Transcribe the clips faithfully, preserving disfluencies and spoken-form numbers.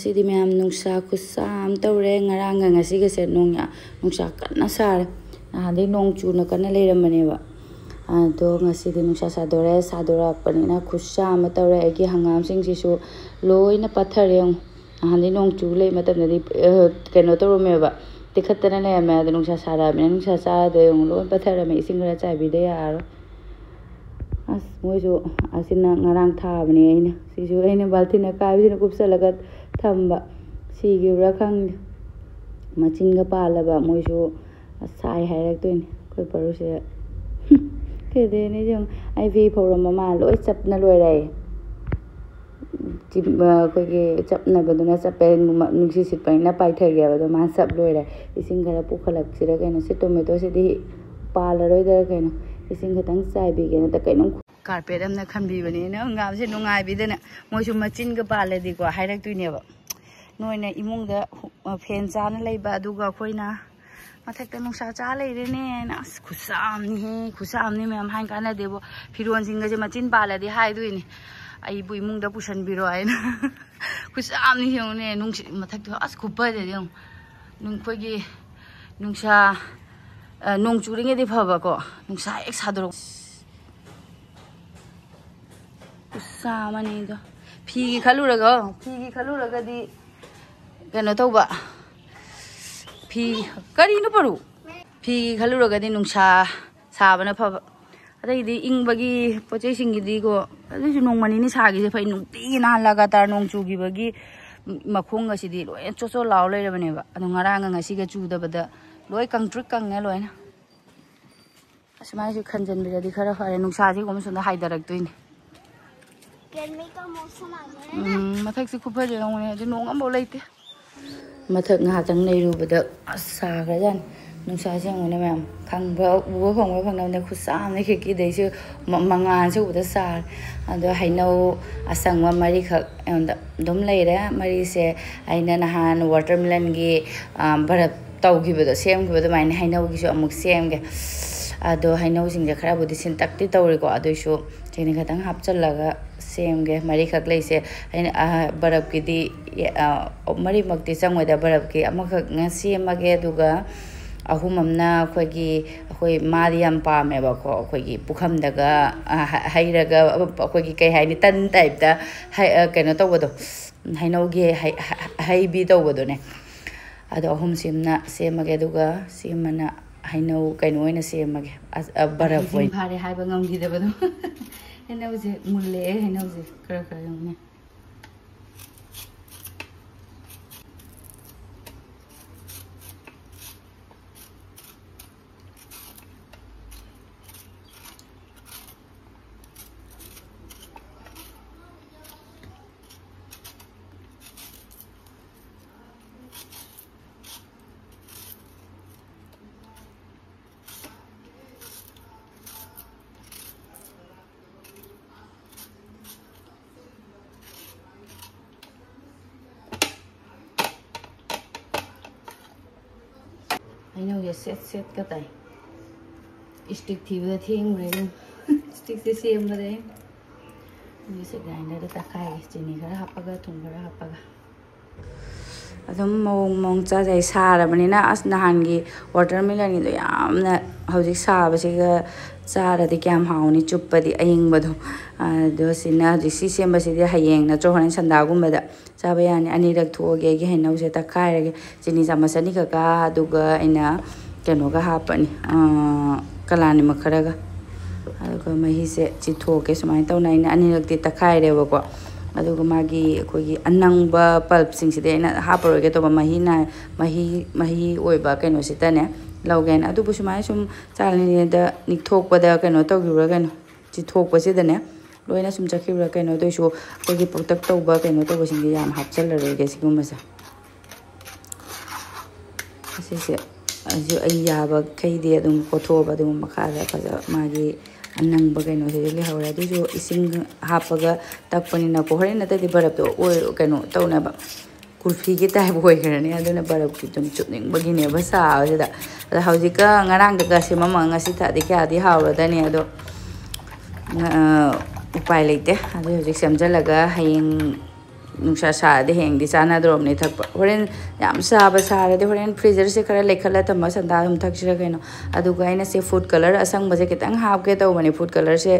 ꯉꯁꯤꯗꯤ ꯃꯌꯥꯝ ꯅꯨꯡꯁꯥ ꯈꯨꯠꯁꯥ ꯑꯃ ꯇꯧꯔꯦ꯫ ꯉꯔꯥꯡꯒ ꯉꯁꯤꯒꯁꯦ ꯅꯣꯡ ꯌꯥ-, ꯅꯨꯡꯁꯥ ꯀꯟꯅ ꯁꯥꯔꯦ꯫ ꯅꯍꯥꯟꯗꯩ ꯅꯣꯡ ꯆꯨꯅ ꯀꯟꯅ ꯂꯩꯔꯝꯕꯅꯦꯕ꯫ ꯑꯗꯣ ꯉꯁꯤꯗꯤ ꯅꯨꯡꯁꯥ ꯁꯥꯗꯣꯔꯦ꯫ ꯁꯥꯗꯣꯔꯛꯄꯅꯤꯅ ꯈꯨꯠꯁꯥ ꯑꯃ ꯇꯧꯔꯦ꯫ ꯑꯩꯒꯤ ꯍꯪꯒꯥꯝꯁꯤꯡꯁꯤꯁꯨ ꯂꯣꯏꯅ ꯄꯠꯊꯔꯦ ꯌꯦꯡꯉꯨ꯫ ꯅꯍꯥꯟꯗꯤ ꯅꯣꯡ ꯆꯨ ꯂꯩ ꯃꯇꯝꯗꯗꯤ, ꯑ, ꯀꯩꯅꯣ ꯇꯧꯔꯝꯃꯦꯕ, ꯇꯦꯛꯈꯠꯇꯅ ꯂꯩꯔꯝꯃꯦ꯫ ꯑꯗꯣ ꯅꯨꯡꯁꯥ ꯁꯥꯔꯛꯑꯕꯅꯤꯅ ꯅꯨꯡꯁꯥ ꯆꯥꯔꯗꯣ ꯌꯦꯡꯉꯨ, ꯂꯣꯏ ꯄꯠꯊꯔꯝꯃꯦ꯫ ꯏꯁꯤꯡ ꯈꯔ ꯆꯥꯏꯕꯤꯗ ꯌꯥꯔꯔꯣꯏ꯫ ꯑꯁ, ꯃꯣꯏꯁꯨ ꯑꯁꯤꯅ ꯉꯔꯥꯡ ꯊꯥꯕꯅꯦ ꯑꯩꯅ꯫ ꯁꯤꯁꯨ ꯑꯩꯅ ꯕꯥꯜꯇꯤꯟ ꯑꯀꯥꯏꯕꯁꯤꯅ ꯀꯨꯞꯁꯜꯂꯒ ꯊꯝꯕ꯫ ꯁꯤꯈꯤꯕ꯭ꯔꯥ ꯈꯪꯗꯦ꯫ ꯃꯆꯤꯟꯒ ꯄꯥꯜꯂꯕ ꯃꯣꯏꯁꯨ꯫ ꯑꯁ, ꯁꯥꯏ ꯍꯥꯏꯔꯛꯇꯣꯏꯅꯦ ꯑꯩꯈꯣꯏ ꯄꯔꯨꯁꯦ꯫ ꯀꯩꯗꯩꯅꯦ ꯌꯦꯡꯉꯨ, ꯑꯩ ꯐꯤ ꯐꯧꯔꯝꯕ ꯃꯥ ꯂꯣꯏ ꯆꯞꯅ ꯂꯣꯏꯔꯦ꯫ ꯆꯤꯝ-, ꯑ, ꯑꯩꯈꯣꯏꯒꯤ ꯆꯞꯅꯕꯗꯨꯅ ꯆꯞꯄꯦ, ꯅꯨꯡꯁꯤꯠ ꯁꯤꯠꯄꯅꯤꯅ ꯄꯥꯏꯊꯒꯦꯕ, ꯑꯗꯣ ꯃꯥ ꯆꯞ ꯂꯣꯏꯔꯦ꯫ ꯏꯁꯤꯡ ꯈꯔ ꯄꯨꯈꯠꯂꯛꯁꯤꯔ ꯀꯩꯅꯣ, ꯁꯤ ꯇꯣꯃꯦꯇꯣꯁꯤꯗꯤ ꯄꯥꯜꯂꯔꯣꯏꯗꯔ ꯀꯩꯅꯣ, ꯏꯁꯤꯡ ꯈꯤꯇꯪ ꯆꯥꯏꯕꯤꯒꯦꯅ꯫ ꯀꯩꯅꯣ, ꯀꯥꯔꯄꯦꯠ ꯑꯃꯅ ꯈꯟꯕꯤꯕꯅꯦ꯫ ꯑꯩꯅ ꯍꯪꯒꯥꯝꯁꯦ ꯅꯨꯡꯉꯥꯏꯕꯤꯗꯅ, ꯃꯣꯏꯁꯨ ꯃꯆꯤꯟꯒ ꯄꯥꯜꯂꯗꯤꯀꯣ ꯍꯥꯏꯔꯛꯇꯣꯏꯅꯦꯕ, "ꯅꯣꯏꯅ ꯏꯃꯨꯡꯗ ꯍꯨ-, ꯐꯦꯟ ꯆꯥꯅ ꯂꯩꯕ, ꯑꯗꯨꯒ ꯑꯩꯈꯣꯏꯅ ꯃꯊꯛꯇ ꯅꯨꯡꯁꯥ ꯆꯥ ꯂꯩꯔꯦꯅꯦꯅ"꯫ ꯑꯁ, ꯈꯨꯠꯁꯥꯝꯅꯤꯍꯦ, ꯈꯨꯠꯁꯥꯝꯅꯤ ꯃꯌꯥꯝ, ꯍꯥꯏꯅ ꯀꯥꯟꯅꯗꯦꯕꯣ꯫ ꯐꯤꯔꯣꯟꯁꯤꯡꯒꯁꯦ ꯃꯆꯤꯟ ꯄꯥꯜꯂꯗꯤ ꯍꯥꯏꯗꯣꯏꯅꯦ, "ꯑꯩꯕꯨ ꯏꯃꯨꯡꯗ ꯄꯨꯁꯟꯕꯤꯔꯣ" ꯍꯥꯏꯅ꯫ ꯈꯨꯠꯁꯥꯝꯅꯤ ꯌꯦꯡꯉꯨꯅꯦ, ꯅꯨꯡꯁꯤꯠ ꯃꯊꯛꯇ꯫ ꯑꯁ, ꯈꯨꯐꯖꯗꯤ ꯌꯦꯡꯉꯨ꯫ ꯅꯨꯡ-, ꯑꯩꯈꯣꯏꯒꯤ ꯅꯨꯡꯁꯥ, ꯑ, ꯅꯣꯡ ꯆꯨꯔꯤꯉꯩꯗꯤ ꯐꯕꯀꯣ, ꯅꯨꯡꯁꯥ ꯍꯦꯛ ꯁꯥꯗꯣꯔꯛ-, ꯈꯨꯠꯁꯥ ꯑꯃꯅꯤꯗꯣ꯫ ꯐꯤꯒꯤ ꯈꯜꯂꯨꯔꯒ, ꯐꯤꯒꯤ ꯈꯜꯂꯨꯔꯒꯗꯤ ꯀꯩꯅꯣ ꯇꯧꯕ, ꯐꯤ, ꯀꯔꯤꯅꯣ ꯄꯔꯨ? ꯐꯤꯒꯤ ꯈꯜꯂꯨꯔꯒꯗꯤ ꯅꯨꯡꯁꯥ ꯁꯥꯕꯅ ꯐꯕ꯫ ꯑꯇꯩꯗꯤ ꯏꯪꯕꯒꯤ ꯄꯣꯠ ꯆꯩꯁꯤꯡꯒꯤꯗꯤꯀꯣ, ꯑꯗꯨꯏꯁꯨ ꯅꯣꯡꯃ ꯅꯤꯅꯤ ꯁꯥꯈꯤꯁꯦ ꯐꯩ꯫ ꯅꯨꯡꯇꯤꯒꯤ ꯅꯍꯥꯟ ꯂꯒꯥꯇꯥꯔ ꯅꯣꯡ ꯆꯨꯈꯤꯕꯒꯤ ꯃꯈꯣꯡ ꯑꯁꯤꯗꯤ ꯂꯣꯏꯅ ꯆꯣꯠ ꯆꯣꯠ ꯂꯥꯎ ꯂꯩꯔꯕꯅꯦꯕ꯫ ꯑꯗꯣ ꯉꯔꯥꯡꯒ ꯉꯁꯤꯒ ꯆꯨꯗꯕꯗ ꯂꯣꯏ ꯀꯪꯇ꯭ꯔꯤꯛ ꯀꯪꯉꯦ ꯂꯣꯏꯅ꯫ ꯑꯁꯨꯃꯥꯏꯅꯁꯨ ꯈꯟꯖꯟꯕꯤꯔꯗꯤ ꯈꯔ ꯐꯔꯦ꯫ ꯅꯨꯡꯁꯥꯁꯤꯒꯨꯝꯕ ꯁꯣꯝꯗ ꯍꯥꯏꯊꯔꯛꯇꯣꯏꯅꯦ꯫ ꯎꯝ, ꯃꯊꯛꯁꯤ ꯈꯨꯐꯖ ꯌꯦꯡꯉꯨꯅꯦ꯫ ꯍꯧꯖꯤꯛ ꯅꯣꯡ ꯑꯃꯐꯥꯎ ꯂꯩꯇꯦ꯫ ꯃꯊꯛ ꯉꯥꯏꯍꯥꯛꯇꯪ ꯂꯩꯔꯨꯕꯗ ꯑꯁ ꯁꯥꯈ꯭ꯔꯖꯥꯠꯅꯤ꯫ ꯅꯨꯡꯁꯥꯁꯦ ꯌꯦꯡꯉꯨꯅꯦ ꯃꯌꯥꯝ, ꯈꯪꯕ, ꯎꯕ ꯐꯪꯕ ꯐꯪꯅꯕꯅꯦ꯫ ꯈꯨꯠꯁꯥ ꯑꯃꯅꯦ ꯈꯤꯛꯀꯤꯗꯩꯁꯨ ꯃ-, ꯃꯉꯥꯜꯁꯦ ꯎꯕꯗ ꯁꯥꯔꯦ꯫ ꯑꯗꯣ ꯍꯩꯅꯧ ꯑꯁꯪꯕ ꯃꯔꯤꯈꯛ ꯑꯩꯉꯣꯟꯗ ꯑꯗꯨꯝ ꯂꯩꯔꯦ꯫ ꯃꯔꯤꯁꯦ ꯑꯩꯅ ꯅꯍꯥꯟ ꯋꯥꯇꯔꯃꯦꯂꯟꯒꯤ, ꯑ, ꯕꯔꯞ ꯇꯧꯈꯤꯕꯗꯣ, ꯁꯦꯝꯈꯤꯕ ꯑꯗꯨꯃꯥꯏꯅ ꯍꯩꯅꯧꯒꯤꯁꯨ ꯑꯃꯨꯛ ꯁꯦꯝꯒꯦ꯫ ꯑꯗꯣ ꯍꯩꯅꯧꯁꯤꯡꯁꯦ ꯈꯔꯕꯨꯗꯤ ꯁꯤꯟꯇꯛꯇꯤ ꯇꯧꯔꯤꯀꯣ, ꯑꯗꯨꯏꯁꯨ ꯆꯤꯅꯤ ꯈꯛꯇꯪ ꯍꯥꯞꯆꯤꯜꯂꯒ ꯁꯦꯝꯒꯦ꯫ ꯃꯔꯤꯈꯛ ꯂꯩꯁꯦ ꯑꯩꯅ, ꯑ, ꯕꯔꯞꯀꯤꯗꯤ, ꯑ, ꯃꯔꯤꯃꯛꯇꯤ ꯆꯪꯉꯣꯏꯗ, ꯕꯔꯞꯀꯤ ꯑꯃꯈꯛꯅ ꯁꯦꯝꯃꯒꯦ꯫ ꯑꯗꯨꯒ ꯑꯍꯨꯝ ꯑꯃꯅ ꯑꯩꯈꯣꯏꯒꯤ, ꯑꯩꯈꯣꯏ ꯃꯥꯗꯤ ꯌꯥꯝ ꯄꯥꯝꯃꯦꯕꯀꯣ, ꯑꯩꯈꯣꯏꯒꯤ ꯄꯨꯈꯝꯗꯒ, ꯑ, ꯍ-, ꯍꯩꯔꯒ ꯑꯩꯈꯣꯏꯒꯤ ꯀꯩ ꯍꯥꯏꯅꯤ, ꯇꯟ ꯇꯥꯏꯞꯇ ꯍꯩ-, ꯑ, ꯀꯩꯅꯣ ꯇꯧꯕꯗꯣ, ꯍꯩꯅꯧꯒꯤ ꯍꯩ-, ꯍ-, ꯍꯩꯕꯤ ꯇꯧꯕꯗꯨꯅꯦ꯫ ꯑꯗꯣ ꯑꯍꯨꯝꯁꯤꯃꯅ ꯁꯦꯝꯃꯒꯦ, ꯑꯗꯨꯒ ꯁꯤꯃꯅ ꯍꯩꯅꯧ ꯀꯩꯅꯣ ꯑꯣꯏꯅ ꯁꯦꯝꯃꯒꯦ, ꯑꯁ, ꯑ, ꯕꯔꯞ ꯍꯩꯖꯤꯡ ꯑꯣꯏꯅ꯫ ꯐꯥꯔꯦ ꯍꯥꯏꯕ ꯉꯝꯈꯤꯗꯕꯗꯣ꯫ ꯍꯩꯅꯧꯁꯦ ꯃꯨꯜꯂꯛꯑꯦ, ꯍꯩꯅꯧꯁꯦ ꯈꯔ ꯈꯔ ꯌꯦꯡꯉꯨꯅꯦ꯫ ꯍꯩꯅꯧꯁꯦ ꯁꯦꯠ ꯁꯦꯠꯀ ꯇꯥꯏ꯫ ꯏꯁꯇꯤꯛ ꯊꯤꯕꯗ ꯊꯦꯡꯈ꯭ꯔꯦ ꯑꯗꯨꯝ꯫ ꯏꯁꯇꯤꯛꯁꯦ ꯁꯦꯝꯕꯗ ꯑꯩ ꯍꯧꯖꯤꯛꯁꯦ ꯒ꯭ꯔꯥꯏꯟꯗꯔꯗ ꯇꯛꯈꯥꯏꯒꯦ, ꯆꯤꯅꯤ ꯈꯔ ꯍꯥꯞꯄꯒ, ꯊꯨꯝ ꯈꯔ ꯍꯥꯞꯄꯒ꯫ ꯑꯗꯨꯝ ꯃꯑꯣꯡ ꯃꯑꯣꯡ ꯆꯥꯖꯩ꯫ ꯁꯥꯔꯕꯅꯤꯅ ꯑꯁ ꯅꯍꯥꯟꯒꯤ ꯋꯥꯇꯔꯃꯦꯂꯟꯒꯤꯗꯣ ꯌꯥꯝꯅ ꯍꯧꯖꯤꯛ ꯁꯥꯕꯁꯤꯒ ꯆꯥꯔꯗꯤ ꯀꯌꯥꯝ ꯍꯥꯎꯅꯤ, ꯆꯨꯞꯄꯗꯤ ꯑꯌꯤꯡꯕꯗꯣ꯫ ꯑꯗꯣ ꯁꯤꯅ ꯍꯧꯖꯤꯛ ꯁꯤ ꯁꯦꯝꯕꯁꯤꯗꯤ ꯍꯌꯦꯡ ꯅꯠꯇ꯭ꯔꯒ ꯍꯣꯔꯦꯟ ꯁꯟꯗꯥꯒꯨꯝꯕꯗ ꯆꯥꯕ ꯌꯥꯅꯤ꯫ ꯑꯅꯤꯔꯛ ꯊꯣꯛꯑꯒꯦ꯫ ꯑꯩꯒꯤ ꯍꯩꯅꯧꯁꯦ ꯇꯛꯈꯥꯏꯔꯒꯦ꯫ ꯆꯤꯅꯤ ꯆꯥꯃꯁ ꯑꯅꯤꯈꯛꯀ, ꯑꯗꯨꯒ ꯑꯩꯅ ꯀꯩꯅꯣꯒ ꯍꯥꯞꯄꯅꯤ, ꯑꯥ, ꯀꯂꯥꯅꯤꯃꯛ ꯈꯔꯒ꯫ ꯑꯗꯨꯒ ꯃꯍꯤꯁꯦ ꯆꯤꯊꯣꯛꯀꯦ꯫ ꯁꯨꯃꯥꯏꯅ ꯇꯧꯅ ꯑꯩꯅ ꯑꯅꯤꯔꯛꯇꯤ ꯇꯛꯈꯥꯏꯔꯦꯕꯀꯣ꯫ ꯑꯗꯨꯒ ꯃꯥꯒꯤ ꯑꯩꯈꯣꯏꯒꯤ ꯑꯅꯪꯕ ꯄꯜꯞꯁꯤꯡꯁꯤꯗꯤ ꯑꯩꯅ ꯍꯥꯞꯄꯔꯣꯏꯒꯦ ꯇꯧꯕ, ꯃꯍꯤ ꯅꯥꯏ-, ꯃꯍꯤ, ꯃꯍꯤ ꯑꯣꯏꯕ ꯀꯩꯅꯣꯁꯤꯗꯅꯦ ꯂꯧꯒꯦꯅ꯫ ꯑꯗꯨꯕꯨ ꯁꯨꯃꯥꯏꯅ ꯁꯨꯝ ꯆꯥꯅꯤꯡꯉꯦꯗ ꯅꯤꯛꯊꯣꯛꯄꯗ ꯀꯩꯅꯣ ꯇꯧꯈꯤꯕ꯭ꯔꯥ ꯀꯩꯅꯣ, ꯆꯤꯊꯣꯛꯄꯁꯤꯗꯅꯦ ꯂꯣꯏꯅ ꯁꯨꯝ ꯆꯠꯈꯤꯕ꯭ꯔꯥ ꯀꯩꯅꯣ꯫ ꯑꯗꯨ ꯑꯣꯏꯁꯨ ꯑꯩꯈꯣꯏꯒꯤ ꯄꯥꯛꯇꯛ ꯇꯧꯕ ꯀꯩꯅꯣ ꯇꯧꯕꯁꯤꯡꯁꯦ ꯌꯥꯝ ꯍꯥꯞꯆꯜꯂꯔꯣꯏꯒꯦ ꯁꯤꯒꯨꯝꯕꯁꯦ꯫ ꯑꯁꯤꯁꯦ ꯑꯩꯁꯨ ꯑꯩ ꯌꯥꯕꯈꯩꯗꯤ ꯑꯗꯨꯝ ꯀꯣꯠꯊꯣꯛꯑꯕ, ꯑꯗꯨꯝ ꯃꯈꯥꯗ ꯐꯖ ꯃꯥꯒꯤ ꯑꯅꯪꯕ ꯀꯩꯅꯣꯁꯤꯗꯤ ꯂꯩꯍꯧꯔꯦ꯫ ꯑꯗꯨꯁꯨ ꯏꯁꯤꯡ ꯍꯥꯞꯄꯒ ꯇꯛꯄꯅꯤꯅꯀꯣ, ꯍꯣꯔꯦꯟ ꯅꯠꯇꯗꯤ ꯕꯔꯞꯇꯣ ꯑꯣꯏ-, ꯀꯩꯅꯣ ꯇꯧꯅꯕ, ꯀꯨꯜꯐꯤꯒꯤ ꯇꯥꯏꯞ ꯑꯣꯏꯈ꯭ꯔꯅꯤ꯫ ꯑꯗꯨꯅ ꯕꯔꯞꯀꯤ ꯑꯗꯨꯝ ꯆꯨꯞꯅꯤꯡꯕꯒꯤꯅꯦꯕ ꯁꯥꯕꯁꯤꯗ꯫ ꯑꯗ ꯍꯧꯖꯤꯛꯀ ꯉꯔꯥꯡꯗꯒ ꯁꯦꯝꯃꯝꯃꯒ ꯉꯁꯤ ꯊꯛꯑꯗꯤ ꯀꯌꯥꯗꯤ ꯍꯥꯎꯔꯗꯅꯤ꯫ ꯑꯗꯣ ꯎꯄꯥꯏ ꯂꯩꯇꯦ꯫ ꯑꯗꯨ ꯍꯧꯖꯤꯛ ꯁꯦꯝꯖꯤꯜꯂꯒ ꯍꯌꯦꯡ ꯅꯨꯡꯁꯥ ꯁꯥꯔꯗꯤ ꯍꯌꯦꯡꯗꯤ ꯆꯥꯟꯅꯗ꯭ꯔꯣꯕꯅꯤ ꯊꯛꯄ꯫ ꯍꯣꯔꯦꯟ ꯌꯥꯝ ꯁꯥꯕ ꯁꯥꯔꯗꯤ ꯍꯣꯔꯦꯟ ꯐ꯭ꯔꯤꯖꯔꯁꯦ ꯈꯔ ꯂꯩꯈꯠꯂ ꯊꯝꯃ ꯁꯟꯗꯥ ꯑꯗꯨꯝ ꯊꯛꯁꯤꯔ ꯀꯩꯅꯣ꯫ ꯑꯗꯨꯒ ꯑꯩꯅ ꯁꯤ ꯐꯨꯗ ꯀꯂꯔ ꯑꯁꯪꯕꯁꯦ ꯈꯤꯇꯪ ꯍꯥꯞꯀꯦ ꯇꯧꯕꯅꯦ꯫ ꯐꯨꯗ ꯀꯂꯔꯁꯦ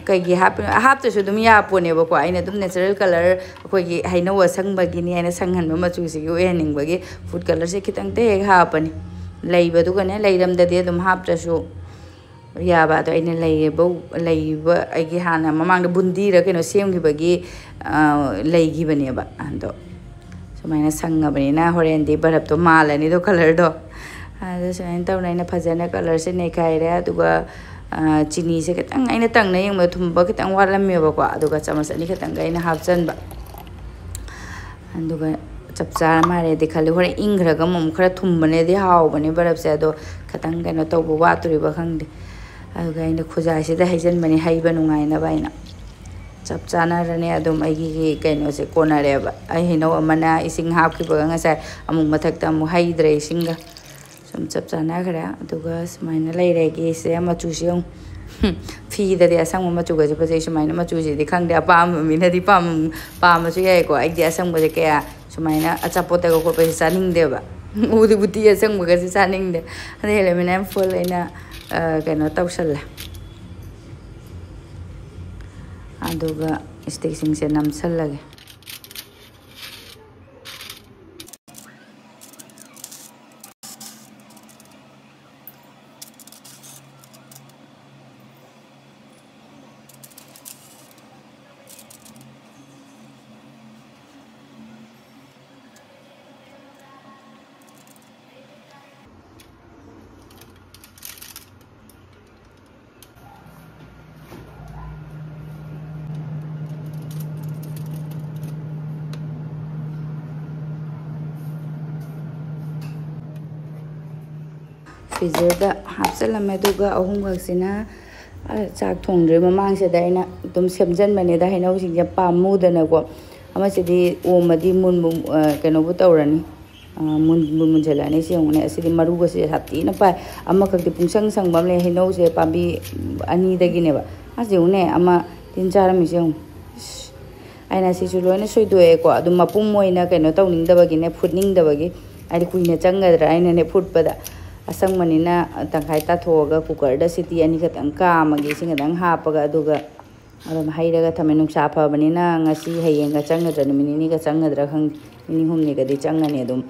ꯀꯩꯒꯤ ꯍꯥꯞꯄꯤꯅꯣ? ꯍꯥꯞꯇ꯭ꯔꯁꯨ ꯑꯗꯨꯝ ꯌꯥꯄꯣꯠꯅꯦꯕꯀꯣ꯫ ꯑꯩꯅ ꯑꯗꯨꯝ ꯅꯦꯆꯔꯦꯜ ꯀꯂꯔ, ꯑꯩꯈꯣꯏꯒꯤ ꯍꯩꯅꯧ ꯑꯁꯪꯕꯒꯤꯅꯤ ꯍꯥꯏꯅ ꯁꯪꯍꯟꯕ ꯃꯆꯨꯁꯤꯒꯤ ꯑꯣꯏꯍꯟꯅꯤꯡꯕꯒꯤ ꯐꯨꯗ ꯀꯂꯔꯁꯦ ꯈꯤꯇꯪꯇ ꯍꯦꯛ ꯍꯥꯞꯄꯅꯤ꯫ ꯂꯩꯕꯗꯨꯒꯅꯦ, ꯂꯩꯔꯝꯗꯗꯤ ꯑꯗꯨꯝ ꯍꯥꯞꯇ꯭ꯔꯁꯨ ꯌꯥꯕ꯫ ꯑꯗꯣ ꯑꯩꯅ ꯂꯩꯔꯤꯕ, ꯂꯩꯕ ꯑꯩꯒꯤ ꯍꯥꯟꯅ ꯃꯃꯥꯡꯗ ꯕꯨꯟꯗꯤꯔ ꯀꯩꯅꯣ ꯁꯦꯝꯈꯤꯕꯒꯤ ꯂꯩꯈꯤꯕꯅꯦꯕ꯫ ꯑꯗꯣ ꯁꯨꯃꯥꯏꯅ ꯁꯪꯉꯕꯅꯤꯅ ꯍꯣꯔꯦꯟꯗꯤ ꯕꯔꯞꯇꯣ ꯃꯥꯜꯂꯅꯤꯗꯣ, ꯀꯂꯔꯗꯣ꯫ ꯑꯗꯣ ꯁꯨꯃꯥꯏꯅ ꯇꯧꯅ ꯑꯩꯅ ꯐꯖꯅ ꯀꯂꯔꯁꯦ ꯅꯩꯈꯥꯏꯔꯦ꯫ ꯑꯗꯨꯒ ꯆꯤꯅꯤꯁꯦ ꯈꯤꯇꯪ, ꯑꯩꯅ ꯇꯪꯅ ꯌꯦꯡꯕꯗ ꯊꯨꯝꯕ ꯈꯤꯇꯪ ꯋꯥꯠꯂꯝꯃꯦꯕꯀꯣ꯫ ꯑꯗꯨꯒ ꯆꯥꯃꯁ ꯑꯅꯤ ꯈꯛꯇꯪꯒ ꯑꯩꯅ ꯍꯥꯞꯆꯟꯕ꯫ ꯑꯗꯨꯒ ꯆꯞ ꯆꯥꯔ ꯃꯥꯜꯂꯦꯗꯤ ꯈꯜꯂꯤ꯫ ꯍꯣꯔꯦꯟ ꯏꯪꯈ꯭ꯔꯒ ꯑꯃꯨꯛ ꯈꯔ ꯊꯨꯝꯕꯅꯦꯗꯤ ꯍꯥꯎꯕꯅꯦ ꯕꯔꯞꯁꯦ, ꯑꯗꯣ ꯈꯤꯇꯪ ꯀꯩꯅꯣ ꯇꯧꯕ ꯋꯥꯠꯇꯣꯔꯤꯕ ꯈꯪꯗꯦ꯫ ꯑꯗꯨꯒ ꯑꯩꯅ ꯈꯨꯖꯥꯏꯁꯤꯗ ꯍꯩꯖꯤꯟꯕꯅꯦ ꯍꯩꯕ ꯅꯨꯡꯉꯥꯏꯅꯕ ꯍꯥꯏꯅ꯫ ꯆꯞ ꯆꯥꯅꯔꯅꯦ ꯑꯗꯨꯝ ꯑꯩꯒꯤ ꯀꯩꯅꯣꯁꯦ ꯀꯣꯟꯅꯔꯦꯕ꯫ ꯑꯩ ꯍꯩꯅꯧ ꯑꯃꯅ ꯏꯁꯤꯡ ꯍꯥꯞꯈꯤꯕꯒ ꯉꯁꯥꯏ ꯑꯃꯨꯛ ꯃꯊꯛꯇ ꯑꯃꯨꯛ ꯍꯩꯗ꯭ꯔꯦ ꯏꯁꯤꯡꯒ꯫ ꯁꯨꯝ ꯆꯞ ꯆꯥꯟꯅꯈ꯭ꯔꯦ꯫ ꯑꯗꯨꯒ ꯁꯨꯃꯥꯏꯅ ꯂꯩꯔꯦ꯫ ꯒꯤꯁꯦ ꯃꯆꯨꯁꯦ ꯌꯦꯡꯉꯨ꯫ ꯐꯤꯗꯗꯤ ꯑꯁꯪꯕ ꯃꯆꯨꯒꯁꯦ ꯐꯖꯩ꯫ ꯁꯨꯃꯥꯏꯅ ꯃꯆꯨꯁꯤꯗꯤ ꯈꯪꯗꯦ, ꯑꯄꯥꯝꯕ ꯃꯤꯅꯗꯤ ꯄꯥꯝ-, ꯄꯥꯝꯕꯁꯨ ꯌꯥꯏꯀꯣ꯫ ꯑꯩꯗꯤ ꯑꯁꯪꯕꯁꯦ ꯀꯌꯥ ꯁꯨꯃꯥꯏꯅ ꯑꯆꯥꯄꯣꯠꯇꯒ ꯈꯣꯠꯄꯁꯦ ꯆꯥꯅꯤꯡꯗꯦꯕ꯫ ꯎꯗꯤ ꯎꯇꯤ ꯑꯁꯪꯕꯒꯁꯦ ꯆꯥꯅꯤꯡꯗꯦ꯫ ꯑꯗꯩ ꯑꯦꯂꯨꯃꯤꯅꯤꯌꯝ ꯐꯣꯏꯜ ꯑꯩꯅ ꯀꯩꯅꯣ ꯇꯧꯁꯜꯂꯦ꯫ ꯑꯗꯨꯒ ꯏꯁꯇꯤꯛꯁꯤꯡꯁꯦ ꯅꯝꯁꯜꯂꯒꯦ꯫ ꯐ꯭ꯔꯤꯖꯔꯗ ꯍꯥꯞꯆꯤꯜꯂꯝꯃꯦ꯫ ꯑꯗꯨꯒ ꯑꯍꯨꯝꯈꯛꯁꯤꯅ ꯆꯥꯛ ꯊꯣꯡꯗ꯭ꯔꯤ ꯃꯃꯥꯡꯁꯤꯗ ꯑꯩꯅ ꯑꯗꯨꯝ ꯁꯦꯝꯖꯟꯕꯅꯤꯗ, ꯍꯩꯅꯧꯁꯤꯡꯁꯦ ꯄꯥꯝꯃꯨꯗꯅꯀꯣ꯫ ꯑꯃꯁꯤꯗꯤ ꯑꯣꯝꯃꯗꯤ ꯃꯨꯟꯕꯨ, ꯑ, ꯀꯩꯅꯣꯕꯨ ꯇꯧꯔꯅꯤ꯫ ꯑ, ꯃꯨꯟꯕꯨ ꯃꯨꯟꯖꯜꯂꯛꯑꯅꯤ꯫ ꯁꯤ ꯌꯦꯡꯉꯨꯅꯦ, ꯑꯁꯤꯗꯤ ꯃꯔꯨꯒꯁꯦ ꯁꯥꯊꯤꯅ ꯄꯥꯏ꯫ ꯑꯃꯈꯛꯇꯤ ꯄꯨꯡꯁꯪ ꯁꯪꯕ ꯑꯃ ꯂꯩ꯫ ꯍꯩꯅꯧꯁꯦ ꯄꯥꯝꯕꯤ ꯑꯅꯤꯗꯒꯤꯅꯦꯕ꯫ ꯑꯁ, ꯌꯦꯡꯉꯨꯅꯦ, ꯑꯃ ꯇꯤꯟ ꯆꯥꯔꯝꯃꯤꯁꯦ ꯌꯦꯡꯉꯨ꯫ ꯏꯁ, ꯑꯩꯅ ꯁꯤꯁꯨ ꯂꯣꯏꯅ ꯁꯣꯏꯗꯣꯛꯑꯦꯀꯣ꯫ ꯑꯗꯨꯝ ꯃꯄꯨꯝ ꯑꯣꯏꯅ ꯀꯩꯅꯣ ꯇꯧꯅꯤꯡꯗꯕꯒꯤꯅꯦ, ꯐꯨꯠꯅꯤꯡꯗꯕꯒꯤ꯫ ꯍꯥꯏꯗꯤ ꯀꯨꯏꯅ ꯆꯪꯒꯗ꯭ꯔꯥ ꯍꯥꯏꯅꯅꯦ ꯐꯨꯠꯄꯗ꯫ ꯑꯁꯪꯕꯅꯤꯅ ꯇꯪꯈꯥꯏ ꯇꯥꯊꯣꯛꯑꯒ ꯀꯨꯀꯔꯗ ꯁꯤꯇꯤ ꯑꯅꯤ ꯈꯛꯇꯪ ꯀꯥꯝꯃꯒꯦ, ꯏꯁꯤꯡ ꯈꯛꯇꯪ ꯍꯥꯞꯄꯒ꯫ ꯑꯗꯨꯒ ꯑꯗꯨꯝ ꯍꯩꯔꯒ ꯊꯝꯃꯦ꯫ ꯅꯨꯡꯁꯥ ꯐꯕꯅꯤꯅ ꯉꯁꯤ ꯍꯌꯦꯡꯒ ꯆꯪꯒꯗ꯭ꯔꯥ, ꯅꯨꯃꯤꯠ ꯅꯤꯅꯤꯒ ꯆꯪꯒꯗ꯭ꯔꯥ ꯈꯪꯗꯦ꯫ ꯅꯤꯅꯤ ꯍꯨꯝꯅꯤꯒꯗꯤ ꯆꯪꯒꯅꯤ ꯑꯗꯨꯝ꯫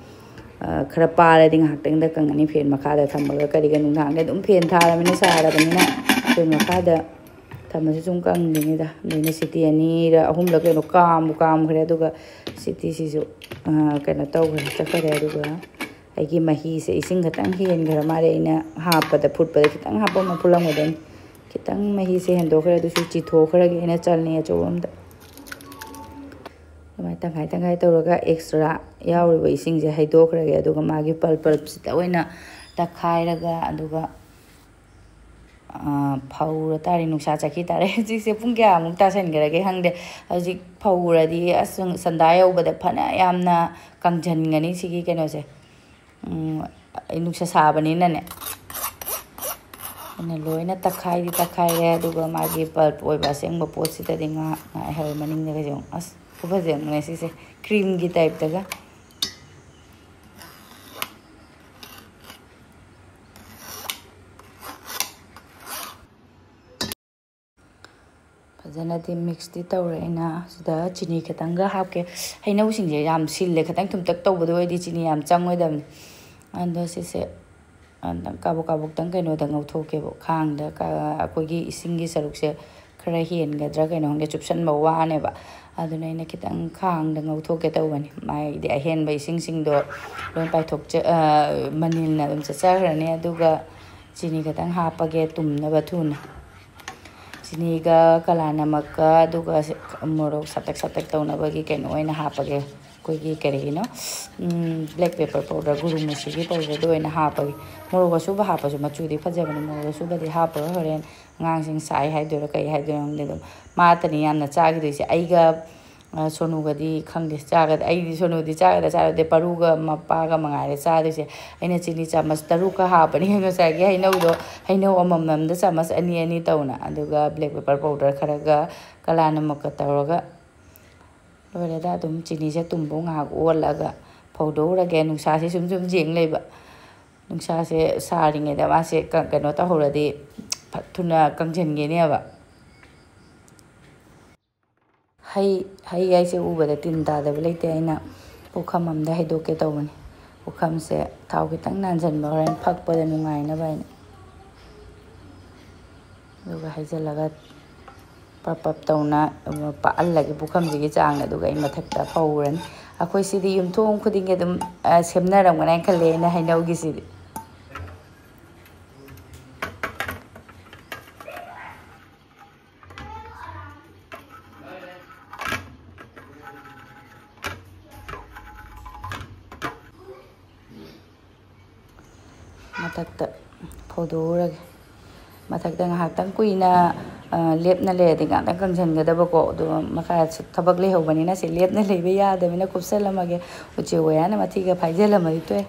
ꯑ, ꯈꯔ ꯄꯥꯔꯗꯤ ꯉꯥꯏꯍꯥꯛꯇꯪꯗ ꯀꯪꯉꯅꯤ ꯐꯦꯟ ꯃꯈꯥꯗ ꯊꯝꯃꯒ꯫ ꯀꯔꯤꯒ ꯅꯨꯡꯗꯥꯡꯗꯤ ꯑꯗꯨꯝ ꯐꯦꯟ ꯊꯥꯔꯕꯅꯤꯅ, ꯁꯥꯔꯕꯅꯤꯅ ꯐꯦꯟ ꯃꯈꯥꯗ ꯊꯝꯃꯁꯨ ꯁꯨꯝ ꯀꯪꯗ꯭ꯔꯤꯉꯩꯗ꯫ ꯑꯗꯩꯅ ꯁꯤꯇꯤ ꯑꯅꯤꯔ ꯑꯍꯨꯝꯂ ꯀꯩꯅꯣ ꯀꯥꯝꯕꯨ ꯀꯥꯝꯈ꯭ꯔꯦ꯫ ꯑꯗꯨꯒ ꯁꯤꯇꯤꯁꯤꯁꯨ, ꯑ, ꯀꯩꯅꯣ ꯇꯧꯈ꯭ꯔꯦ, ꯆꯠꯈ꯭ꯔꯦ꯫ ꯑꯗꯨꯒ ꯑꯩꯒꯤ ꯃꯍꯤꯁꯦ ꯏꯁꯤꯡ ꯈꯤꯇꯪ ꯍꯦꯟꯈ꯭ꯔ ꯃꯥꯜꯂꯦ꯫ ꯑꯩꯅ ꯍꯥꯞꯄꯗ, ꯐꯨꯠꯄꯗ ꯈꯤꯇꯪ ꯍꯥꯞꯄ ꯑꯃ ꯐꯨꯠꯂꯝꯒꯗꯕꯅꯤ꯫ ꯈꯤꯇꯪ ꯃꯍꯤꯁꯦ ꯍꯦꯟꯗꯣꯛꯈ꯭ꯔꯦ, ꯑꯗꯨꯁꯨ ꯆꯤꯊꯣꯛꯈ꯭ꯔꯒꯦ ꯑꯩꯅ ꯆꯜꯅꯤ ꯑꯆꯧꯕ ꯑꯝꯗ꯫ ꯑꯗꯨꯃꯥꯏꯅ ꯇꯪꯈꯥꯏ ꯇꯪꯈꯥꯏ ꯇꯧꯔꯒ ꯑꯦꯛꯁꯇ꯭ꯔꯥ ꯌꯥꯎꯔꯤꯕ ꯏꯁꯤꯡꯁꯦ ꯍꯩꯗꯣꯛꯈ꯭ꯔꯒꯦ꯫ ꯑꯗꯨꯒ ꯃꯥꯒꯤ ꯄꯜꯞ, ꯄꯜꯞꯁꯤꯗ ꯑꯣꯏꯅ ꯇꯛꯈꯥꯏꯔꯒ, ꯑꯗꯨꯒ, ꯑ, ꯐꯧꯔ ꯇꯥꯔꯦ꯫ ꯅꯨꯡꯁꯥ ꯆꯠꯈꯤ ꯇꯥꯔꯦ꯫ ꯍꯧꯖꯤꯛꯁꯦ ꯄꯨꯡ ꯀꯌꯥꯃꯨꯛ ꯇꯥꯁꯟꯈ꯭ꯔꯒꯦ ꯈꯪꯗꯦ꯫ ꯍꯧꯖꯤꯛ ꯐꯧꯔꯗꯤ ꯑꯁ ꯁꯟꯗꯥ ꯌꯧꯕꯗ ꯐꯅ ꯌꯥꯝꯅ ꯀꯪꯁꯤꯟꯒꯅꯤ ꯁꯤꯒꯤ ꯀꯩꯅꯣꯁꯦ꯫ ꯎꯝ, ꯑꯩ ꯅꯨꯡꯁꯥ ꯁꯥꯕꯅꯤꯅꯅꯦ꯫ ꯑꯩꯅ ꯂꯣꯏꯅ ꯇꯛꯈꯥꯏꯗꯤ ꯇꯛꯈꯥꯏꯔꯦ, ꯑꯗꯨꯒ ꯃꯥꯒꯤ ꯄꯜꯞ ꯑꯣꯏꯕ ꯑꯁꯦꯡꯕ ꯄꯣꯠꯁꯤꯗꯗꯤ ꯉꯥ ꯉꯥꯏꯍꯜ ꯃꯅꯤꯡꯗꯒꯁꯦ ꯑꯃꯨꯛ꯫ ꯑꯁ, ꯈꯨꯐꯖ ꯑꯃꯅꯦ ꯁꯤꯁꯦ, ꯀ꯭ꯔꯤꯝꯒꯤ ꯇꯥꯏꯞꯇꯒ꯫ ꯐꯖꯅꯗꯤ ꯃꯤꯛꯁꯇꯤ ꯇꯧꯔꯦ꯫ ꯑꯩꯅ ꯁꯤꯗ ꯆꯤꯅꯤ ꯈꯤꯇꯪꯒ ꯍꯥꯞꯀꯦ꯫ ꯍꯩꯅꯧꯁꯤꯡꯁꯦ ꯌꯥꯝ ꯁꯤꯜꯂꯦ, ꯈꯤꯇꯪ ꯊꯨꯝꯇꯛ ꯇꯧꯕꯗꯣ ꯑꯣꯏꯗꯤ ꯆꯤꯅꯤ ꯌꯥꯝ ꯆꯪꯉꯣꯏꯗꯕꯅꯤ꯫ ꯑꯗꯣ ꯁꯤꯁꯦ ꯑꯝꯇꯪ ꯀꯥꯕꯣꯛ ꯀꯥꯕꯣꯛꯇꯪ ꯀꯩꯅꯣꯗ ꯉꯧꯊꯣꯛꯀꯦꯕ, ꯈꯥꯡꯗ꯫ ꯀ-, ꯑꯩꯈꯣꯏꯒꯤ ꯏꯁꯤꯡꯒꯤ ꯁꯔꯨꯛꯁꯦ ꯈꯔ ꯍꯦꯟꯒꯗ꯭ꯔꯥ ꯀꯩꯅꯣ ꯈꯪꯗꯦ, ꯆꯨꯞꯁꯟꯕ ꯋꯥꯅꯦꯕ꯫ ꯑꯗꯨꯅ ꯑꯩꯅ ꯈꯤꯇꯪ ꯈꯥꯡꯗ ꯉꯧꯊꯣꯛꯀꯦ ꯇꯧꯕꯅꯤ꯫ ꯃꯥꯏꯗꯤ ꯑꯍꯦꯟꯕ ꯏꯁꯤꯡꯁꯤꯡꯗꯣ ꯂꯣꯏ ꯄꯥꯏꯊꯣꯛꯆ-, ꯑ, ꯃꯅꯤꯜꯅ ꯑꯗꯨꯝ ꯆꯠꯆꯈ꯭ꯔꯅꯤ꯫ ꯑꯗꯨꯒ ꯆꯤꯅꯤ ꯈꯤꯇꯪ ꯍꯥꯞꯄꯒꯦ ꯇꯨꯝꯅꯕ ꯊꯨꯅ꯫ ꯆꯤꯅꯤꯒ ꯀꯂꯥ ꯅꯃꯛꯀ, ꯑꯗꯨꯒ ꯃꯣꯔꯣꯛ ꯁꯥꯇꯛ ꯁꯥꯇꯛ ꯇꯧꯅꯕꯒꯤ ꯀꯩꯅꯣ ꯑꯣꯏꯅ ꯍꯥꯞꯄꯒꯦ꯫ ꯑꯩꯈꯣꯏꯒꯤ ꯀꯔꯤꯒꯤꯅꯣ, ꯎꯝ, black pepper powder, ꯒꯨꯔꯨ ꯃꯨꯁꯤꯒꯤ powderꯗꯣ ꯑꯣꯏꯅ ꯍꯥꯞꯄꯒꯦ꯫ ꯃꯣꯔꯣꯛ ꯑꯁꯨꯕ ꯍꯥꯞꯄꯁꯨ ꯃꯆꯨꯗꯤ ꯐꯖꯕꯅꯤ꯫ ꯃꯣꯔꯣꯛ ꯑꯁꯨꯕꯗꯤ ꯍꯥꯞꯄꯒ ꯍꯣꯔꯦꯟ ꯑꯉꯥꯡꯁꯤꯡ ꯁꯥꯏ ꯍꯥꯏꯗꯣꯏꯔꯥ ꯀꯩ ꯍꯥꯏꯗꯣꯏꯅꯣ ꯈꯪꯗꯦ꯫ ꯑꯗꯨꯝ ꯃꯥꯇꯅꯤ ꯌꯥꯝꯅ ꯆꯥꯈꯤꯗꯣꯏꯁꯦ꯫ ꯑꯩꯒ ꯁꯣꯅꯨꯒꯗꯤ ꯈꯪꯗꯦ ꯆꯥꯒꯗ, ꯑꯩꯗꯤ ꯁꯣꯅꯨꯗꯤ ꯆꯥꯒꯗ ꯆꯥꯔꯗꯦ, ꯄꯔꯨꯒ ꯃꯄꯥꯒ ꯃꯉꯥꯏꯔꯦ ꯆꯥꯗꯣꯏꯁꯦ꯫ ꯑꯩꯅ ꯆꯤꯅꯤ ꯆꯥꯃꯁ ꯇꯔꯨꯛꯀ ꯍꯥꯞꯄꯅꯤ꯫ ꯉꯁꯥꯏꯒꯤ ꯍꯩꯅꯧꯗꯣ, ꯍꯩꯅꯧ ꯑꯃꯃꯝꯗ ꯆꯥꯃꯁ ꯑꯅꯤ ꯑꯅꯤ ꯇꯧꯅ, ꯑꯗꯨꯒ ꯕ꯭ꯂꯦꯛ ꯄꯦꯄꯔ ꯄꯥꯎꯗꯔ ꯈꯔꯒ ꯀꯂꯥꯅꯃꯛꯀ ꯇꯧꯔꯒ ꯂꯣꯏꯔꯦꯗ꯫ ꯑꯗꯨꯝ ꯆꯤꯅꯤꯁꯦ ꯇꯨꯝꯕꯧ ꯉꯥꯏꯍꯥꯛ ꯑꯣꯜꯂꯒ ꯐꯧꯗꯣꯛꯎꯔꯒꯦ꯫ ꯅꯨꯡꯁꯥꯁꯦ ꯁꯨꯝ ꯁꯨꯝ ꯌꯦꯡ ꯂꯩꯕ꯫ ꯅꯨꯡꯁꯥꯁꯦ ꯁꯥꯔꯤꯉꯩꯗ ꯃꯥꯁꯦ ꯀ-, ꯀꯩꯅꯣ ꯇꯧꯍꯧꯔꯗꯤ ꯐꯠ ꯊꯨꯅ ꯀꯪꯁꯤꯟꯒꯤꯅꯦꯕ꯫ ꯍꯩ, ꯍꯩ ꯍꯥꯏꯁꯦ ꯎꯕꯗ ꯇꯤꯟ ꯇꯥꯗꯕ ꯂꯩꯇꯦ꯫ ꯑꯩꯅ ꯄꯨꯈꯝ ꯑꯝꯗ ꯍꯩꯗꯣꯛꯀꯦ ꯇꯧꯕꯅꯤ꯫ ꯄꯨꯈꯝꯁꯦ ꯊꯥꯎ ꯈꯤꯇꯪ ꯅꯥꯟꯁꯤꯟꯕ, ꯍꯣꯔꯦꯟ ꯐꯛꯄꯗ ꯅꯨꯡꯉꯥꯏꯅꯕ ꯍꯥꯏꯅ꯫ ꯑꯗꯨꯒ ꯍꯩꯖꯤꯜꯂꯒ ꯄꯞ ꯄꯞ ꯇꯧꯅ ꯄꯥꯛꯍꯜꯂꯒꯦ ꯄꯨꯈꯝꯁꯤꯒꯤ ꯆꯥꯡꯗ꯫ ꯑꯗꯨꯒ ꯑꯩ ꯃꯊꯛꯇ ꯐꯧꯔꯅꯤ꯫ ꯑꯩꯈꯣꯏ ꯁꯤꯗꯤ ꯌꯨꯝꯊꯣꯡ ꯈꯨꯗꯤꯡꯒꯤ ꯑꯗꯨꯝ, ꯑ, ꯁꯦꯝꯅꯔꯝꯒꯅꯤ ꯍꯥꯏꯅ ꯈꯜꯂꯦ ꯑꯩꯅ ꯍꯩꯅꯧꯒꯤꯁꯤꯗꯤ꯫ ꯃꯊꯛꯇ ꯐꯧꯗꯣꯛꯎꯔꯒꯦ꯫ ꯃꯊꯛꯇ ꯉꯥꯏꯍꯥꯛꯇꯪ ꯀꯨꯏꯅ, ꯑ, ꯂꯦꯞꯅ ꯂꯩꯔꯗꯤ ꯉꯥꯛꯇꯪ ꯀꯪꯁꯤꯟꯒꯗꯕꯀꯣ꯫ ꯑꯗꯨꯒ ꯃꯈꯥ ꯊꯕꯛ ꯂꯩꯍꯧꯕꯅꯤꯅ ꯁꯤ ꯂꯦꯞꯅ ꯂꯩꯕ ꯌꯥꯗꯕꯅꯤꯅ ꯀꯨꯞꯁꯜꯂꯝꯃꯒꯦ꯫ ꯎꯆꯦꯛ ꯋꯥꯌꯥꯅ ꯃꯊꯤꯒ ꯐꯥꯏꯖꯜꯂꯝꯃꯗꯤ ꯇꯣꯛꯑꯦ꯫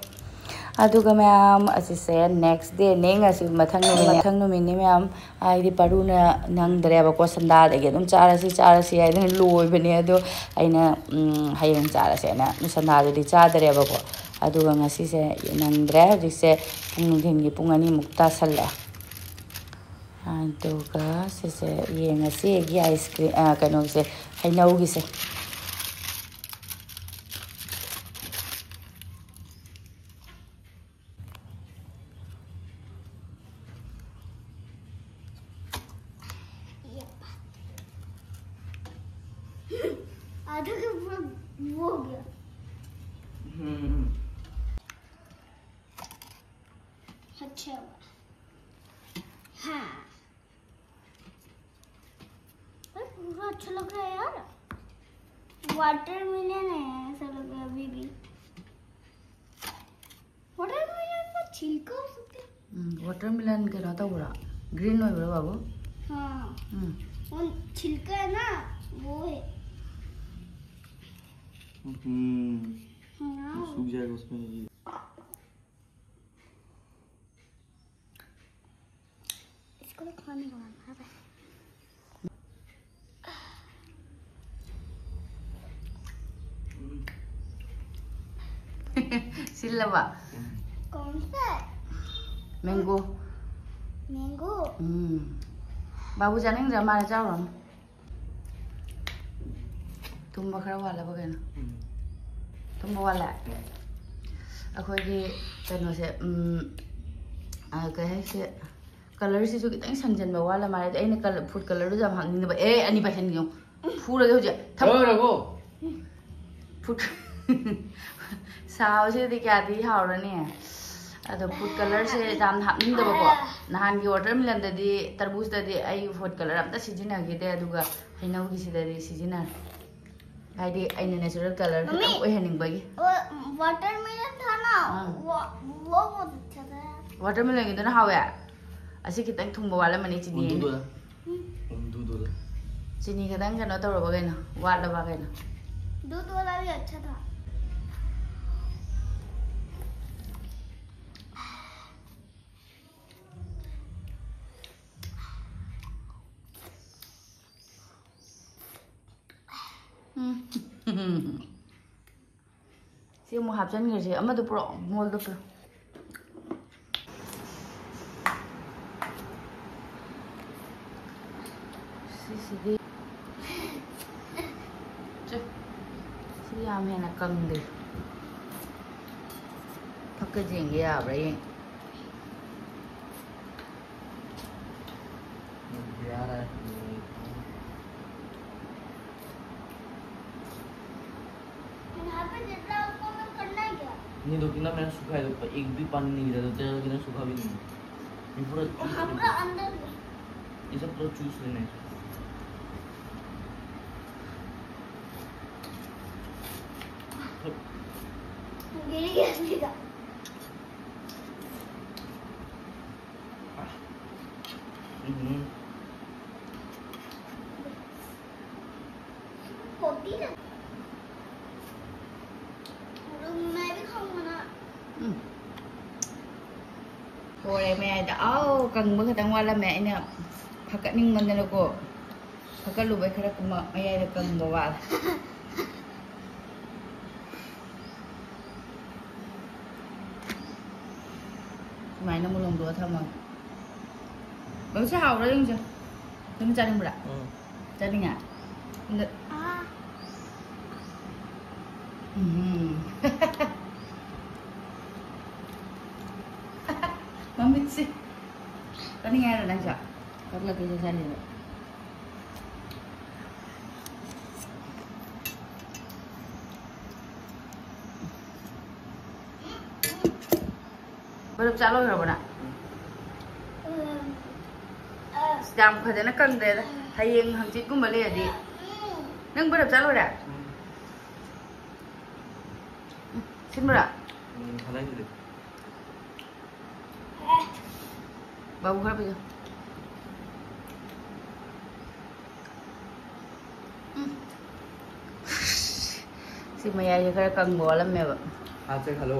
ꯑꯗꯨꯒ ꯃꯌꯥꯝ ꯑꯁꯤꯁꯦ next dayꯅꯦ꯫ ꯉꯁꯤ ꯃꯊꯪ ꯅꯨꯃꯤꯠ, ꯃꯊꯪ ꯅꯨꯃꯤꯠꯅꯤ ꯃꯌꯥꯝ꯫ ꯍꯥꯏꯗꯤ ꯄꯔꯨꯅ ꯅꯪꯗ꯭ꯔꯦꯕꯀꯣ, ꯁꯟꯗꯥꯗꯒꯤ ꯑꯗꯨꯝ ꯆꯥꯔꯁꯤ ꯆꯥꯔꯁꯤ ꯍꯥꯏꯗꯅ ꯂꯣꯏꯕꯅꯦ꯫ ꯑꯗꯣ ꯑꯩꯅ, ꯎꯝ, ꯍꯌꯦꯡ ꯆꯥꯔꯁꯦꯅ ꯁꯟꯗꯥꯗꯨꯗꯤ ꯆꯥꯗ꯭ꯔꯦꯕꯀꯣ꯫ ꯑꯗꯨꯒ ꯉꯁꯤꯁꯦ ꯅꯪꯗ꯭ꯔꯦ꯫ ꯍꯧꯖꯤꯛꯁꯦ ꯄꯨꯡ, ꯅꯨꯡꯊꯤꯜꯒꯤ ꯄꯨꯡ ꯑꯅꯤꯃꯨꯛ ꯇꯥꯁꯜꯂꯛꯑꯦ꯫ ꯑꯗꯨꯒ ꯁꯤꯁꯦ ꯌꯦꯡꯉꯁꯤ ꯑꯩꯒꯤ ice cream, ꯑ, ꯀꯩꯅꯣꯁꯦ, ꯍꯩꯅꯧꯒꯤꯁꯦ꯫ आधा का पूरा वो हो गया। हम्म। अच्छा हुआ। हाँ। अरे, पूरा अच्छा लग रहा है यार। वाटरमेलन है, ऐसा लग रहा है अभी भी। वाटरमेलन का छिलका हो सकता है। ꯎꯝ, ꯋꯥꯇꯔꯃꯦꯂꯟ ꯀꯩꯅꯣ ꯇꯧꯕ꯭ꯔꯥ? ꯒ꯭ꯔꯤꯟ ꯑꯣꯏꯕ꯭ꯔꯥ, ꯕꯥꯕꯨ? हाँ। ꯎꯝ꯫ वो छिलका है ना, वो है। हम्म, सूख जाएगा उसमें ये। इसको भी खाने का मन कर रहा है। सिल्लवा। कौन सा है? Mango. Mango. ꯎꯝ. ꯕꯥꯕꯨ ꯆꯥꯅꯤꯡꯗ꯭ꯔ ꯃꯥꯜꯂꯦ, ꯆꯥꯎꯔꯣ꯫ ꯊꯨꯝꯕ ꯈꯔ ꯋꯥꯠꯂꯕ ꯀꯩꯅꯣ? ꯊꯨꯝꯕ ꯋꯥꯠꯂꯦ? ꯑꯩꯈꯣꯏꯒꯤ ꯀꯩꯅꯣꯁꯦ, ꯎꯝ, ꯑ, ꯀꯩ ꯍꯥꯏꯁꯦ, colourꯁꯤꯁꯨ ꯈꯤꯇꯪ ꯁꯪꯖꯟꯕ ꯋꯥꯠꯂ ꯃꯥꯜꯂꯦ꯫ ꯑꯩꯅ colour, food colourꯗꯨꯁꯨ ꯌꯥꯝ ꯍꯥꯞꯅꯤꯡꯗꯕ꯫ ꯑꯦ, ꯑꯅꯤ ꯄꯥꯏꯁꯟꯒꯅꯨ꯫ ꯐꯨꯔꯒꯦ ꯍꯧꯖꯤꯛ꯫ ꯊꯝ-, ꯂꯣꯏꯔꯕꯣ? food ꯁꯥꯕꯁꯤꯗꯤ ꯀꯌꯥꯗꯤ ꯍꯥꯎꯔꯅꯤ꯫ ꯑꯗꯣ food colourꯁꯦ ꯌꯥꯝꯅ ꯍꯥꯞꯅꯤꯡꯗꯕꯀꯣ꯫ ꯅꯍꯥꯟꯒꯤ watermelonꯗꯗꯤ, ꯇꯔꯕꯨꯖꯇꯗꯤ ꯑꯩ food colour ꯑꯝꯇ ꯁꯤꯖꯤꯟꯅꯈꯤꯗꯦ, ꯑꯗꯨꯒ ꯍꯩꯅꯧꯒꯤꯁꯤꯗꯗꯤ ꯁꯤꯖꯤꯟꯅꯔꯦ꯫ ꯍꯥꯏꯗꯤ ꯑꯩꯅ natural colour ꯈꯤꯇꯪ ꯃꯝꯃꯤ! ꯑꯣꯏꯍꯟꯅꯤꯡꯕꯒꯤ꯫ वो वाटरमेलन था ना, हाँ। वो वो बहुत अच्छा था यार। Watermelonꯒꯤꯗꯨꯅ ꯍꯥꯎꯋꯦ꯫ ꯑꯁꯤ ꯈꯤꯇꯪ ꯊꯨꯝꯕ ꯋꯥꯠꯂꯝꯃꯅꯤ, ꯆꯤꯅꯤ꯫ ꯎꯝꯗꯨꯗꯣ꯫ ꯎꯝꯗꯨꯗꯣ꯫ ꯆꯤꯅꯤ ꯈꯤꯇꯪ ꯀꯩꯅꯣ ꯇꯧꯔꯕ ꯀꯩꯅꯣ? ꯋꯥꯠꯂꯕ ꯀꯩꯅꯣ? दूध वाला भी अच्छा था। ꯎꯝ꯫ ꯁꯤ ꯑꯃꯨꯛ ꯍꯥꯞꯆꯤꯟꯈ꯭ꯔꯁꯦ꯫ ꯑꯃꯗꯣ ꯄꯨꯔꯛꯑꯣ, ꯃꯣꯜꯗꯣ ꯄꯨꯔꯛꯑꯣ꯫ ꯁꯤꯁꯤꯗꯤ, ꯁꯦ, ꯁꯤ ꯌꯥꯝ ꯍꯦꯟꯅ ꯀꯪꯗꯦ꯫ ꯐꯛꯀ ꯌꯦꯡꯒꯦ ꯌꯥꯕ꯭ꯔꯥ ꯌꯦꯡ꯫ यार है। यहाँ पे जितना उसको हमें करना है क्या? नहीं, दो तीन मैंने सूखा है, तो एक भी पानी नहीं गिरा, तो तेरा कितना सूखा भी नहीं है। ये पूरा और हम लोग अंदर ये सब पूरा चूस लेना है। गिर गया सीधा। हम्म। होती ना। ꯀꯪꯕ ꯈꯛꯇꯪ ꯋꯥꯠꯂꯝꯃꯦ, ꯑꯩꯅ ꯐꯀꯠꯅꯤꯡꯃꯟꯗꯅꯀꯣ, ꯐꯀꯠꯂꯨꯕꯩ ꯈꯔ ꯀꯨꯝꯃ-, ꯃꯌꯥꯏꯗ ꯀꯪꯕ ꯋꯥꯠꯂꯦ꯫ ꯁꯨꯃꯥꯏꯅ ꯑꯃꯨꯛ ꯂꯣꯡꯗꯣꯛꯑ ꯊꯝꯃꯒꯦ꯫ ꯕꯕꯨꯁꯦ ꯍꯥꯎꯕ꯭ꯔꯥ ꯌꯦꯡꯁꯦ꯫ ꯑꯗꯨꯝ ꯆꯥꯅꯤꯡꯕ꯭ꯔꯥ? ꯎꯝ꯫ ꯆꯥꯅꯤꯡꯉꯦ? ꯑꯗ-, ꯎꯝ꯫ ꯃꯃꯤꯠꯁꯦ꯫ ꯆꯥꯅꯤꯡꯉꯦ ꯍꯥꯏꯔꯣ ꯅꯪꯁꯨ? ꯀꯛꯂꯛꯀꯦꯁꯦ ꯆꯥꯅꯤꯡꯕ꯫ ꯕꯔꯞ ꯆꯥ ꯂꯣꯏꯈ꯭ꯔꯕꯣ ꯅꯪ? ꯑꯁ, ꯌꯥꯝ ꯐꯖꯅ ꯀꯪꯗ꯭ꯔꯦꯗ꯫ ꯍꯌꯦꯡ ꯍꯪꯆꯤꯠꯀꯨꯝꯕ ꯂꯩꯔꯗꯤ꯫ ꯅꯪ ꯕꯔꯞ ꯆꯥ ꯂꯣꯏꯔꯦ? ꯎꯝ, ꯁꯤꯟꯕ꯭ꯔꯥ? ꯎꯝ, ꯐꯖꯅ ꯁꯤꯜꯂꯤ꯫ ꯕꯥꯕꯨ ꯈꯔ ꯄꯤꯖꯧ꯫ ꯎꯝ꯫ ꯁꯤ ꯃꯌꯥꯏꯁꯦ ꯈꯔ ꯀꯪꯕ ꯋꯥꯠꯂꯝꯃꯦꯕ꯫ ꯍꯥꯞꯁꯦ ꯈꯜꯂꯣ꯫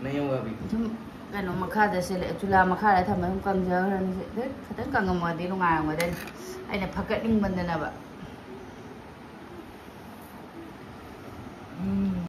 ꯅꯪ ꯌꯥꯝ ꯋꯥꯕꯤ꯫ ꯁꯨꯝ ꯀꯩꯅꯣ ꯃꯈꯥꯗ ꯁꯦ-, ꯆꯨꯂꯥ ꯃꯈꯥꯗ ꯊꯝꯕ ꯁꯨꯝ ꯀꯪꯖꯈ꯭ꯔꯅꯤ ꯁꯦ꯫ ꯈꯤꯇꯪ ꯀꯪꯉꯝꯃꯗꯤ ꯅꯨꯡꯉꯥꯏꯔꯝꯒꯗꯕꯅꯤ꯫ ꯑꯩꯅ ꯐꯀꯠꯅꯤꯡꯃꯟꯗꯅꯕ꯫